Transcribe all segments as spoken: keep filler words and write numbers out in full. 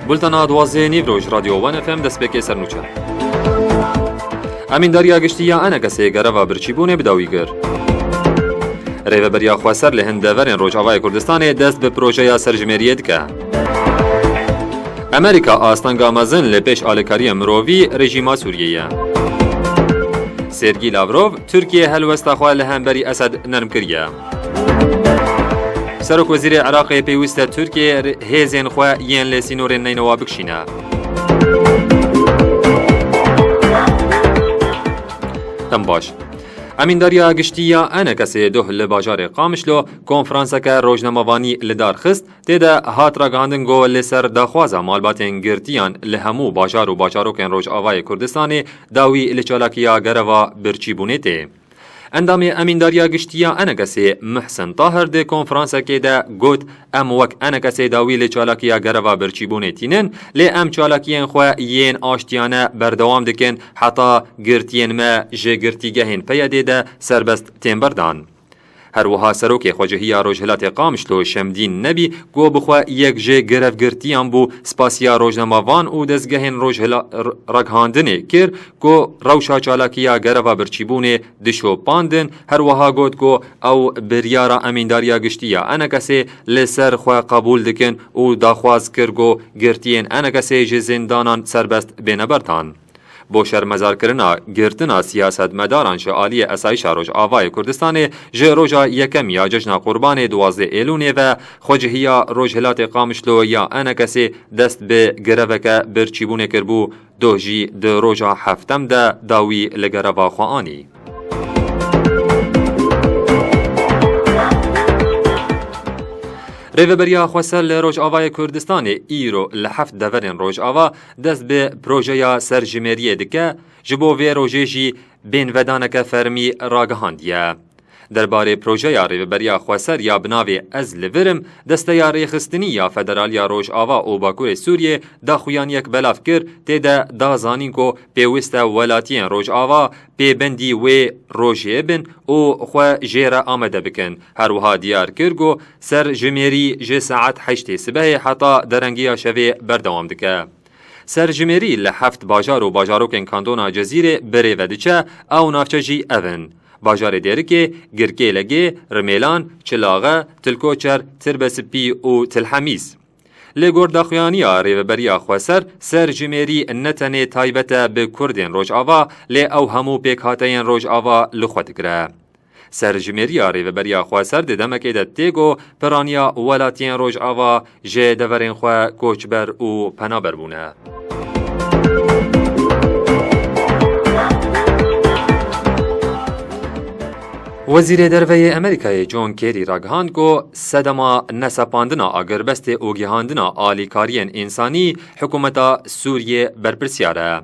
Bultena duwazdeh nîv roj Radyo One F M destpêkê sernûçe. Emîndariya giştî ya ENKSê gereva birçîbûnê bi dawî kir. Rêveberiya Xweser li hin deverên Rojavayê Kurdistanê dest bi projeya serjimêriyê dike. Amerîka astanga mezin li pêş alîkariya mirovî rejîma Sûriyê ye. Sergî Lavrov, Tirkiye helwesta xwe li hemberî Esed nerm kiriye. Serokwezîrê Iraqê pêwîst e Tirkiye hêzên xwe yên li sînorên neynewa bikişîne. Dem baş. Emîndariya giştî ya ENKSê doh li bajarê Qamişlo konferanseke rojnamevanî li dar xist, tê de hat ragihandin ku li ser daxwaza malbatên girtiyan li hemû bajar û bajarokên Rojavayê Kurdistanê dawî li çalakiya gereva birçîbûnê tê. Endamê Emîndariya Giştî ya ENKSê Muhsin Tahir di konferansekê de got, Em wek ENKSê dawî li çalakiya gereva birçîbûnê tînin, lê em çalakiyên xwe yên aştiyane berdewam dikin heta girtiyên me ji girtîgehên P Y D'ê de serbest tên berdan. Her wiha Serokê Xwecihiya Rojhilatê Qamişlo Şemdîn Nebî ku bi xwe yek ji grevgirtiyan bû, spasiya rojnamevan û dezgehên rojhila-, r-, ragihandinê kir ku rewşa çalakiya gereva birçîbûnê dişopandin. Her wiha got ku ew biryara Emîndariya Giştî ya ENKSê li ser xwe qebûl dikin û daxwaz kir ku girtiyên ENKSê ji zindanan serbest bêne berdan. Bo şermezarkirina girtina siyasetmedaran ji aliyê Esayîşa Rojavayê Kurdistanê ji roja yekem ya Cejna Qurbanê duwazdeh Êlûnê ve Xwecihiya Rojhilatê Qamişlo ya ENKSê dest bi greveke birçîbûnê kirbû, doh jî di roja heftem de dawî li greva xwe anî. Rêveberiya Xweser li Rojavayê Kurdistanê îro li heft deverên Rojava dest bi projeya serjimêriyê dike, ji bo vê rojê jî bênvedaneke fermî ragihandiye. Derbarê projeya Rêveberiya Xweser ya bi navê Ez li vir im, Desteya Rêxistinî ya Federaliya Rojava û Bakurê Sûriyê daxuyaniyek belav kir, tê de da zanîn ku pêwîst e welatiyên Rojava pêbendî wê rojê bin û xwe jê re amade bikin. Her wiha diyar kir ku serjimêrî ji saet heştê sibehê heta derengiya şevê berdewam dike. Serjimêrî li heft bajar û bajarokên kantona Cezîrê bi rê ve diçe, ew navçe jî ev in: bajarê Dêrikê, Girkêlegê, Rimêlan, Çilaxe, Tilkoçer, Tirbesipî û Tilhemîs. Li gor daxuyaniya Rêveberiya Xweser, serjimêrî ne tenê taybet e bi Kurdên Rojava, lê ew hemû pêkhateyên Rojava li xwe digire. Serjimêriya Rêveberiya Xweser di demekê de tê ku piraniya welatiyên Rojava ji deverên xwe koçber û penaber bûne. Wezîrê Derve yê Amerîkayê John Kerry ragihand ku sedema nesepandina agirbestê û gihandina alîkariyên însanî hikûmeta Sûriyê berpirsiyar e.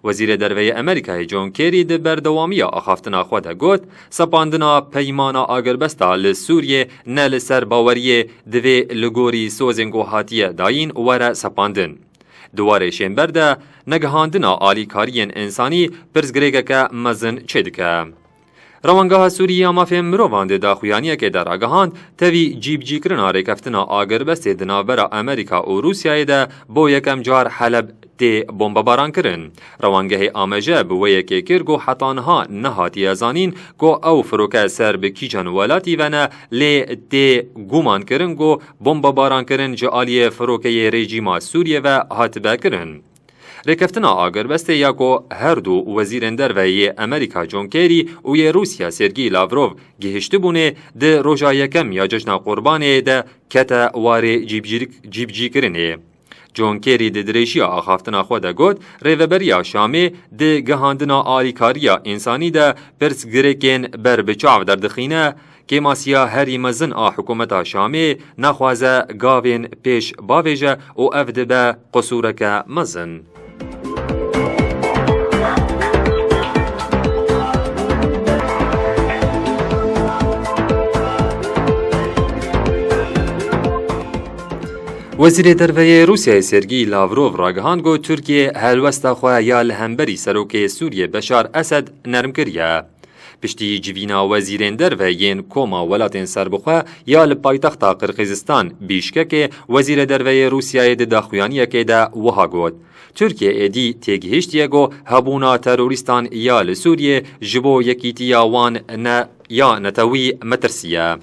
Wezîrê Derve yê Amerîkayê John Kerry di berdewamiya axaftina xwe de got, Sepandina peymana agirbesta li Sûriyê ne li ser baweriyê, divê li gorî sozên ku hatiye dayîn were sepandin. Di warê şênber de negihandina alîkariyên însanî pirsgirêkeke mezin çêdike. Rewangeha Sûrî ya Mafên Mirovan di daxuyaniyekê de ragihand, tevî cîbicîkirina rêkeftina agirbestê di navbera Amerîka û Rûsyayê de bo yekem car Heleb tê bombebarankirin. Rewangehê A M J bi wê yekê kir ku heta niha nehatiye zanîn ku ew firoke ser bi kîjan welatî ve ne, lê tê gumankirin ku bombebarankirin ji aliyê firokeyê rejîma Sûriyê ve hatibe kirin. Rêkeftina agirbestê ya ku her du wezîrên derve yê Amerîka John Kerry û yê Rûsya Sergî Lavrov gihiştibûnê, di roja yekem ya Cejna Qurbanê de kete warê cîbicîk-, cîbicîkirinê. John Kerry di dirêjiya axaftina xwe de got, Rêveberiya Şamê di gihandina alîkariya însanî de pirsgirêkên ber bi çav derdixîne, Kêmasiya herî mezin a hikûmeta Şamê naxwaze gavên pêş bavêje û ev dibe qisûreke mezin. Wezîrê Derve yê Rûsyayê Sergî Lavrov ragihand ku Tirkiye helwesta xwe ya li hemberî serokê Sûriyê Beşar Esed nerm kiriye. Piştî civîna wezîrên derve yên Koma Welatên Serbixwe ya li paytexta Qirqizistan Bîşkekê, wezîrê derve yê Rûsyayê di daxuyaniyekê de wiha got, Tirkiye êdî têgihiştiye ku hebûna terorîstan ya li Sûriyê ji bo yekîtiya wan ne ya netewî metirsî ye.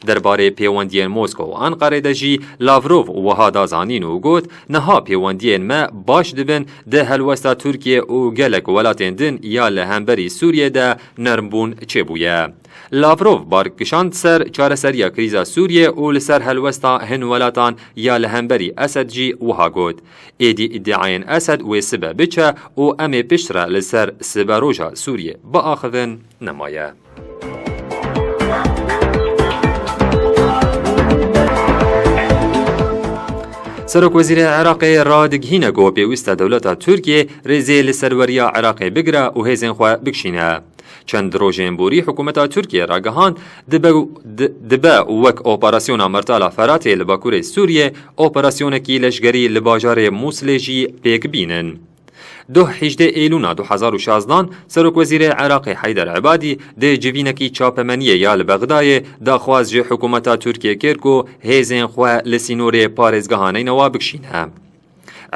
Derbarê pêwendiyên Moskow û Anqarê de jî Lavrov wiha da zanîn û got, Niha pêwendiyên me baş dibin, di helwesta Tirkiye û gelek welatên din ya li hemberî Sûriyê de nermbûn çêbûye. Lavrov bar kişand ser çareseriya krîza Sûriyê û li ser helwesta hin welatan ya li hemberî Esed jî wiha got, Êdî îdiayên Esed wê sibe biçe û em ê piştre li ser siberoja Sûriyê biaxivin nemaye. Serokwezîrê Iraqê radigihîne ku pêwîst e dewleta Tirkiyê rêzê li serweriya Iraqê bigire û hêzên xwe bikişîne. Çend rojên borî hikûmeta Tirkiyê ragihand, dibe, di, dibe wek Operasyona Mertala Feratê li bakurê Sûriyê, operasyonekî leşgerî li bajarê Mûsilê jî pêk bînin. Duh hejdê Êlûna du hezar û şazdan, Serokwezîrê Iraqê Heyder Ebadî di civînekî çapemeniyê ya li Bexdayê daxwaz ji hikûmeta Tirkiyê kir ku hêzên xwe li sînorê parêzgeha Neynewa bikişîne.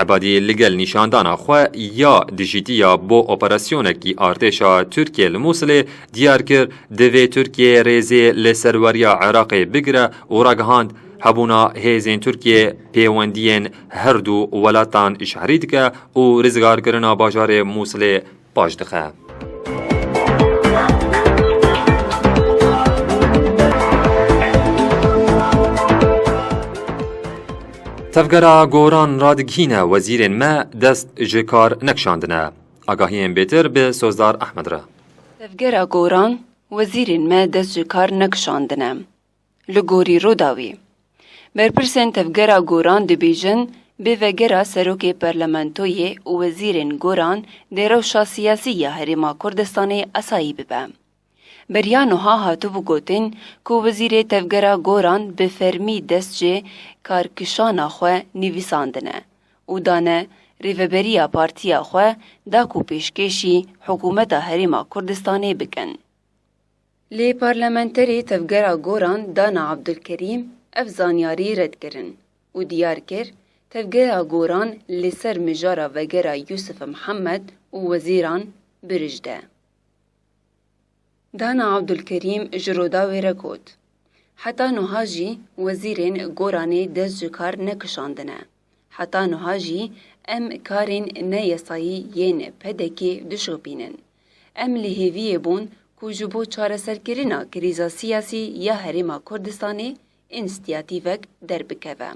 Ebadî li gel nîşandana xwe ya dijîtî ya bo operasyonekî artêşa Tirkiyê li Mûsilê diyar kir, divê Tirkiye rêzê li serweriya Iraqê bigire û ragihand, hebûna hêzên Tirkiyê pêwendiyên her du welatan şehrî dike û rizgarkirina bajarê Mûsilê paş dixe. Tevgera Goran radigihîne, wezîrên me dest ji kar nekişandine. Agahiyên bêtir bi Sozdar Ehmed re. Tevgera Goran, wezîrên me dest ji kar nekişandine. Li gorî Rûdawî, berpirsên Tevgera Goran dibêjin, bêvegera serokê parlamentoyê û wezîrên Goran dê rewşa siyasî ya Herêma Kurdistanê asayî bibe. Beriya nuha hatibû gotin ku wezîrê Tevgera Goran bi fermî dest ji karkişana xwe nivîsandine û dane rêveberiya partiya xwe da ku pêşkêşî hikûmeta Herêma Kurdistanê bikin. Lê parlamenterê Tevgera Goran Dana Abdulkerîm ev zanyarî red kirin û diyar kir, Tevgera Goran li ser mijara vegera Yusuf Mihemed û wezîran birijde. Dana Abdulkerîm ji Rûdawê re got, Heta nuha jî wezîrên Goranê dest ji kar nekişandine. Heta nuha jî em karên neyasayî yên P D K'ê dişopînin. Em li hêviyê bûn ku ji bo çareserkirina krîza siyasî ya Herêma Kurdistanê înîsiyatîvek derbikeve.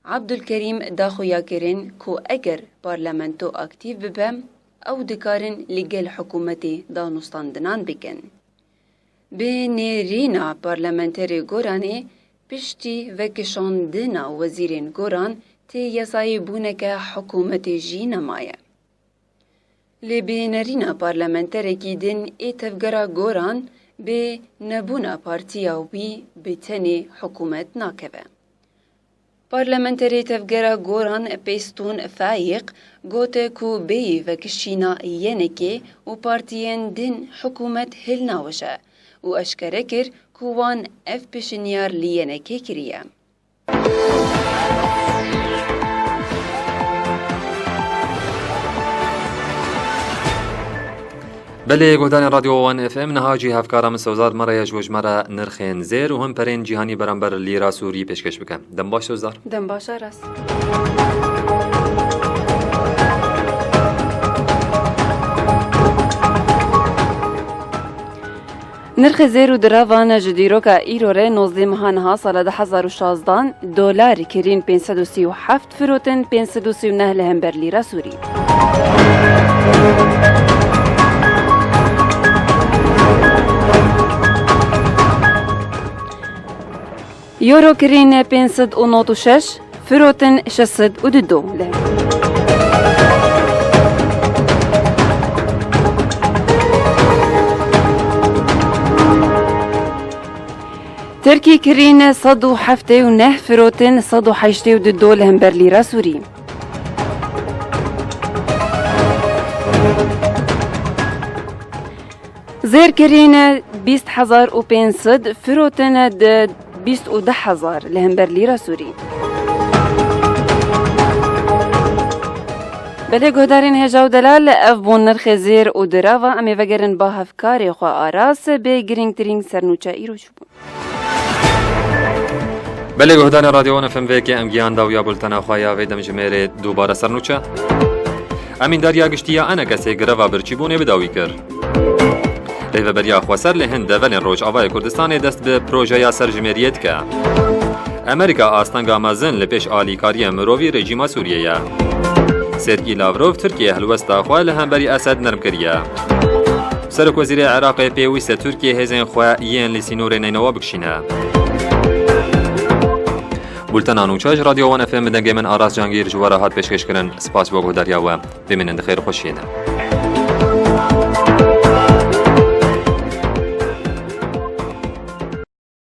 Abdulkerîm da xuyakirin ku eger parlamento aktîf bibe, ew dikarin li gel hikûmetê danûstandinan bikin. Bi nêrîna parlamenterê Goranê piştî vekişandina wezîrên Goran tê yasayîbûneke hikûmetê jî nemaye. Lê bi nêrîna parlamenterekî din ê Tevgera Goran bi nebûna partiya wî bi tenê hikûmet nakeve. Parlamenterê Tevgera Goran Pêstûn Faîq gote ku bêyî vekişîna Y N K'ê û partiyên din hikûmet hilnaweşe û eşkere kir ku wan ev pêşniyar li Y N K'ê kiriye. Belê, guhdarên Radyo One F M, niha jî hevkara min Sewzar me re ye ji bo ji me re nirxên zêr û him perên cîhanî beramber lîra sûrî pêşkêş bike. Dem baş, Sewzar. Dem baş, Aras. Nirxê zêr û diravan ji dîroka îro re nozdeh meha niha sala du hezar û şazdan, dolar kirîn pênc sed û sî û heft firotin, pênc sed û sî û neh li hember lîra sûrî. Euro kirîn pênc sed û nod û şeş, firotin şeş sed û du leh. Tirkî kirîn sed û heftê û neh, firotin sed û heştê û du li hember lîra sûrî. Zêr kirîne bîst hezar û pênc sed, firotine di bîst û deh hezar li hember lîra Sûrî. Belê guhdarên hêja û delal, ev bûn nirxê zêr û dirava. Em ê vegerin ba hevkarê xwe Aras bê girîngtirîn sernûçe îro çi bûn. Belê guhdarên Radyo Wan F M vê ke em giyan dawiya bultena xwe ya vê demjimêrê dubare sernûçe. Emîndariya giştî ya enekesê greva birçîbûnê bi dawî kir. Rêveberiya Xweser li hin deverên Rojavayê Kurdistanê dest bi projeya serjimêriyê dike. Amerîka astenga mezin li pêş alîkariya mirovî rejîma Sûriyê ye. Serkî Lavrov Tirkiye helwesta xwe li hemberî Esed nerm kiriye. Serokwezîrê Iraqê pêwîst e Tirkiye hêzên xwe yên li sînorê Neynewa bikişîne. Bultena nûçe ji Radyo Wan F M bi dengê min Aras Cangîr ji we re hat pêşkêşkirin. Spas bo guhdariya we. Bimînin di xêr û xweşiyê de.